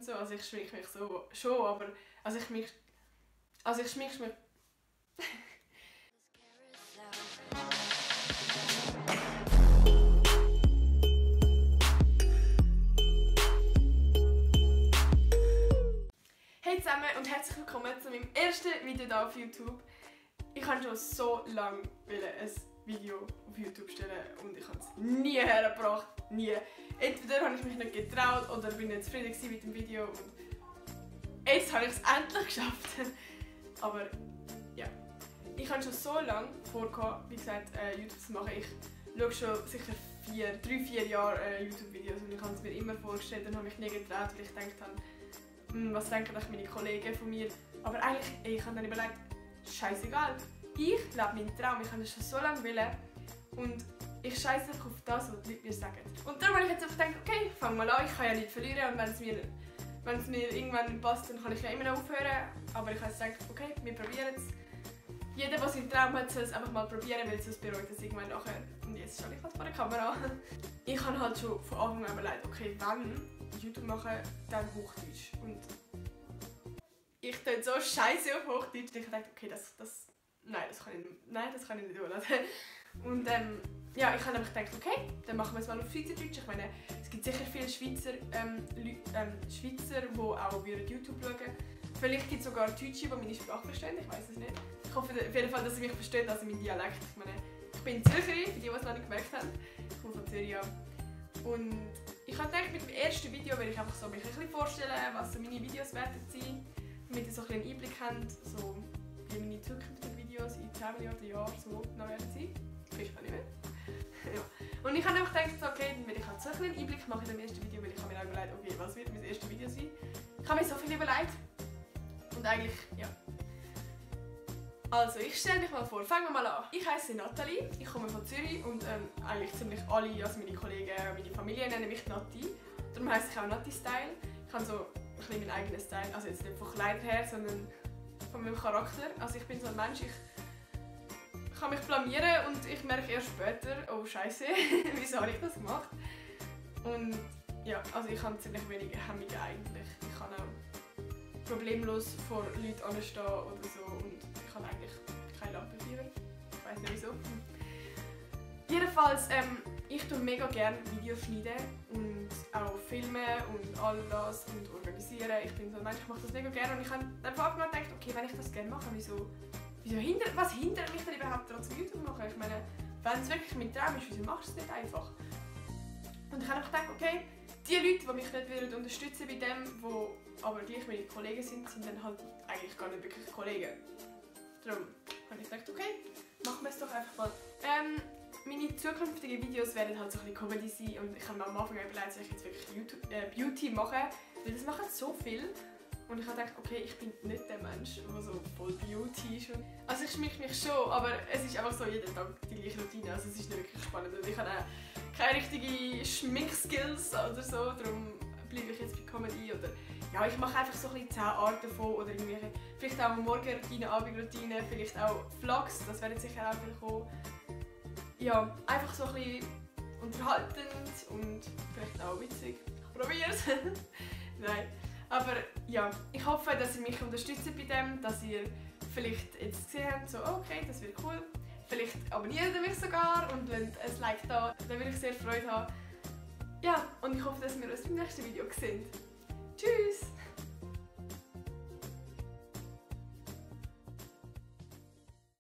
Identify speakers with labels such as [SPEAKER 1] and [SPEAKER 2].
[SPEAKER 1] So, also ich schminke mich so schon, aber ich schminke mich. Hey zusammen und herzlich willkommen zu meinem ersten Video hier auf YouTube. Ich habe schon so lange ein Video auf YouTube stellen und ich habe es nie hergebracht, nie. Entweder habe ich mich nicht getraut oder bin nicht zufrieden mit dem Video und jetzt habe ich es endlich geschafft. Aber ja, ich habe schon so lange vor, wie gesagt, YouTube zu machen. Ich schaue schon sicher 3-4 Jahre YouTube-Videos und ich habe es mir immer vorgestellt und habe mich nie getraut, weil ich gedacht habe, was denken meine Kollegen von mir? Aber eigentlich, ich habe dann überlegt, scheißegal. Ich lebe meinen Traum, ich habe das schon so lange wollen und ich scheiße einfach auf das, was die Leute mir sagen. Und darum habe ich jetzt einfach gedacht, okay, fang mal an, ich kann ja nichts verlieren und wenn es mir irgendwann passt, dann kann ich ja immer noch aufhören. Aber ich habe jetzt gedacht, okay, wir probieren es. Jeder, der seinen Traum hat, soll es einfach mal probieren, weil sonst bereut es irgendwann nachher. Und jetzt stehe ich halt vor der Kamera. Ich habe halt schon von Anfang an überlegt, okay, wenn YouTube machen, dann Hochdeutsch. Und ich tue so scheiße auf Hochdeutsch. Ich dachte, okay, das kann ich nicht durchlassen. Und ja, ich habe einfach gedacht, okay, dann machen wir es mal auf Schweizerdeutsch. Ich meine, es gibt sicher viele Schweizer, die auch YouTube schauen. Vielleicht gibt es sogar Deutsche, die meine Sprache verstehen, ich weiß es nicht. Ich hoffe auf jeden Fall, dass sie mich verstehen, also mein Dialekt. Ich meine, ich bin Zürcherin, für die, die es noch nicht gemerkt haben. Ich komme von Zürich an. Und ich habe gedacht, mit dem ersten Video will ich einfach so mich ein bisschen vorstellen, was so meine Videos werden sein, damit ihr so ein einen Einblick habt, so wie meine zukünftigen Videos in 10 Milliarden Jahren so noch werden sein. Vielleicht auch nicht mehr. Ja. Und ich habe einfach gedacht, okay, dann will ich halt so einen Einblick machen in dem ersten Video, weil ich habe mir auch überlegt, okay, was wird mein erstes Video sein? Ich habe mir so viel überlegt. Und eigentlich, ja. Also, ich stelle mich mal vor. Fangen wir mal an. Ich heiße Nathalie, ich komme von Zürich und eigentlich ziemlich alle, also meine Kollegen, meine Familie nennen mich Nati. Darum heisse ich auch Nati-Style. Ich habe so ein bisschen meinen eigenen Style, also jetzt nicht von Kleidern her, sondern von meinem Charakter. Also ich bin so ein Mensch, ich kann mich blamieren und ich merke erst später, oh Scheiße, wieso habe ich das gemacht? Und ja, also ich habe ziemlich wenige Hemmungen eigentlich. Ich kann auch problemlos vor Leuten anstehen oder so und ich habe eigentlich keine Lampenfieber. Ich weiß nicht wieso. Jedenfalls, ich tue mega gerne Videos schneiden und auch filmen und alles und organisieren. Ich bin so ein Mensch, ich mache das mega gerne und ich habe dann von Anfang an gedacht, okay, wenn ich das gerne mache, was hindert mich denn überhaupt trotzdem YouTube machen? Ich meine, wenn es wirklich mein Traum ist, wieso machst du es nicht einfach? Und ich habe einfach gedacht, okay, die Leute, die mich nicht unterstützen bei dem, wo aber gleich meine Kollegen sind dann halt eigentlich gar nicht wirklich Kollegen. Darum habe ich gedacht, okay, machen wir es doch einfach mal. Meine zukünftigen Videos werden halt so ein bisschen Comedy sein und ich habe mir am Anfang überlegt, soll ich jetzt wirklich Beauty machen, weil das machen so viel. Und ich habe gedacht, okay, ich bin nicht der Mensch, der so voll Beauty ist. Also ich schminke mich schon, aber es ist einfach so jeden Tag die gleiche Routine, also es ist nicht wirklich spannend. Und ich habe auch keine richtigen Schminkskills oder so, darum bleibe ich jetzt bei Comedy oder ja, ich mache einfach so ein bisschen 10 Arten davon oder irgendwelche, vielleicht auch Morgenroutine, Abendroutine, vielleicht auch Vlogs, das werden sicher auch viel kommen. Ja, einfach so ein bisschen unterhaltend und vielleicht auch witzig. Ich probiere es. Nein. Aber ja, ich hoffe, dass ihr mich unterstützt bei dem, dass ihr vielleicht jetzt gesehen habt, so okay, das wird cool. Vielleicht abonniert ihr mich sogar und lasst ein Like da, dann würde ich sehr Freude haben. Ja, und ich hoffe, dass wir uns im nächsten Video sehen. Tschüss!